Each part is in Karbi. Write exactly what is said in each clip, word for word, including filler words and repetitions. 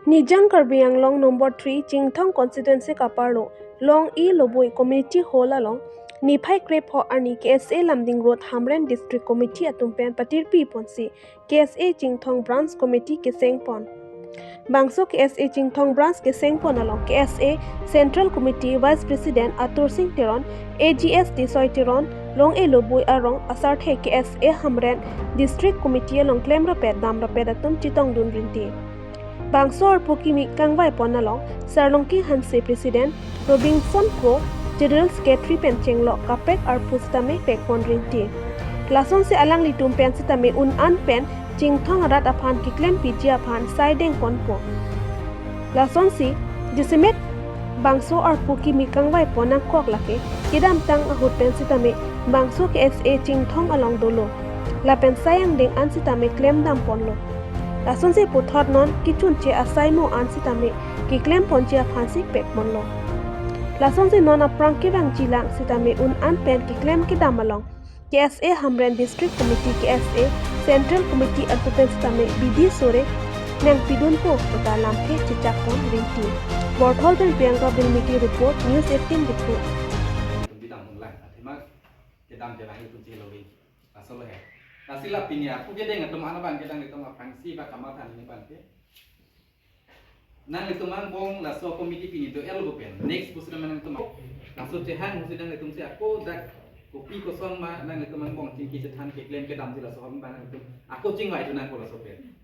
Nijang Karbi Anglong number three Chinthong constituency kaparlo Long-e Loboi Community Hall along niphai krepho arni K S A Lumding Road Hamren District Committee atum pen patirpi ponsi K S A Chinthong Branch Committee keseng pon. Bangso K S A Chinthong Branch keseng pon along K S A Central Committee Vice President Atur Singh Teron, A G S Tisoi Teron, Long-e Loboi arong asarthe K S A Hamren District Committee along klemrapet damrapet atum chetongdun rinti. Bangso arpu kimi kangvai pon along Sarlongki Hanse President, Robinson Kro General Secretary pen chenglok kaprek arpu sitame pekpon rinti. Lasonsi alanglitum pen sitame un-an pen Chinthong arat aphan keklempiji aphan saideng ponpo. Lasonsi jasemet bangso arpu kimi kangvai pon nangkok lake kedamtang ahut pen sitame bangso K S A Chinthong along dolo. Lapen sai angdeng an sitame klemdam ponlo. Lasonsi puthot non kechunche asai mo an sitame keklem ponji aphansi pekponlo. Lasonsi non aphrang kevangjilang sitame un-an pen keklem kedam along K S A Hamren District Committee, K S A Central Committee atum pen sitame bidi sore nangpidunpo puta lamthe chechak pon rinti. Borthol pen Priyanka Bilmiki report, News eighteen Diphu. Kedam kedam itum chelo lagi. Asal he. Asila pini arpu kedeng atum ana ban kedang itum aphrangsi ba kamathan ini ban ke. Nanglitum angbong laso committee pini do-el pen. Next pusi nanglitum laso chehang pusi nanglitum si ako dak kopi kosong ma nanglitum angbong chingki chethan keklem kedamji laso hong ba nanglitum ako chingvai tu nangpo laso pen.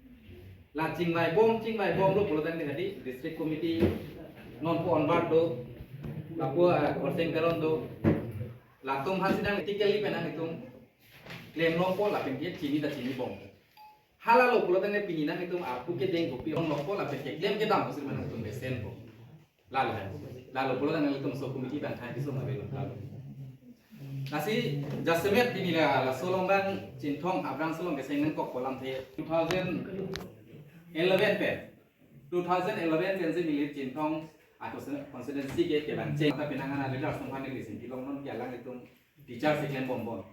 La chingvai bom, chingvai bomlo pulo tangte hadi district committee nonpu onward do. Lapu, ah, Khorsing Teron do. Latum aphan si nang politically pen nanglitum klem longpo lapen ke chini ta chini bom. Halalo pulo tangte pini nanglitum arpu kedeng kopi hong longpo lapen keklem kedam pusi nanglitum mesenpo. Lalo hai. Lalo pulo tangte nanglitum laso committee bang hai kisong avelo lalo. Lasi jasemet pini la laso along bang Chinthong Habrangs along keseng nangkokpo lamthe two thousand eleven pen. Two thousand eleven pensi neli Chinthong a constituency ke kevangcheng ta penang ana leader song khan neli singki long non ke alanglitum teacher si klem bom bom.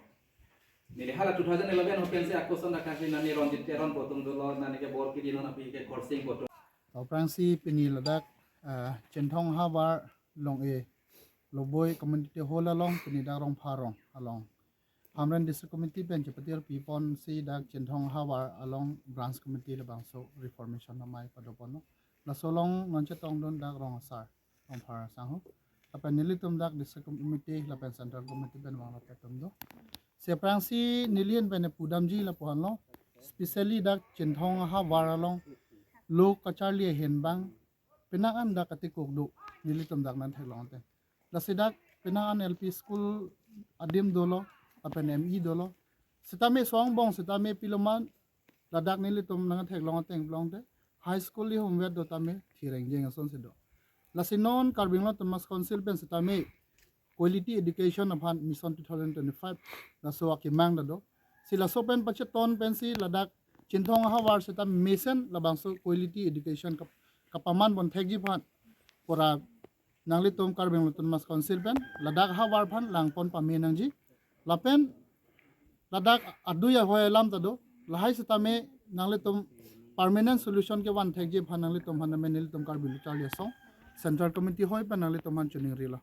Neli hala two thousand eleven ho pensi ako son dak kasi nani Ronjit Teron pu atum dolo, nani ke Borkiri non api ke Khorsing pu atum. Aphrangsi pini ladak, ah, Chinthong ahavar Long-e Loboi Community Hall along pini dak Rongpharong along Hamren District Committee pen chepatirpi ponsi dak Chinthong ahavar along Branch Committee labangso reformation amei padoponlo. Laso along non chetongdun dak rong asar, rongphar asangho. Lapen nelitum dak District Committee lapen Central Committee pen vangrap atum do. Si aphrangsi neli an pen pudamji lapu-anlo. Specially dak Chinthong ahavar along lo kacharli ahin bang penang an dak katikuk do, nelitum dak nangtheklong ateng. Lasi dak penang an L P school adim dolo, lapen M E dolo. Sitame laso angbong sitame piloman, ladak nelitum nangtheklong ateng plongte high school li humvet do tame thireng jeng asonsi do. Lasi non Karbi Anglong Autonomous Council pen sitame quality education aphan Mission two thousand twenty-five laso akemang ta do. Si laso pen pacheton pensi ladak Chinthong ahavar sitame mesen labangso quality education kap-, kapaman pon thekji aphan pura nanglitum Karbi Anglong Autonomous Council pen ladak ahavar aphan langpon pame nangji. Lapen ladak adui ahoi alam ta do. Lahai sitame nanglitum permanent solution kevan thekji aphan nanglitum aphan nelitum Karbi Anglong Charli Asong Central Committee hoi pen nanglitum aphan choningrilo.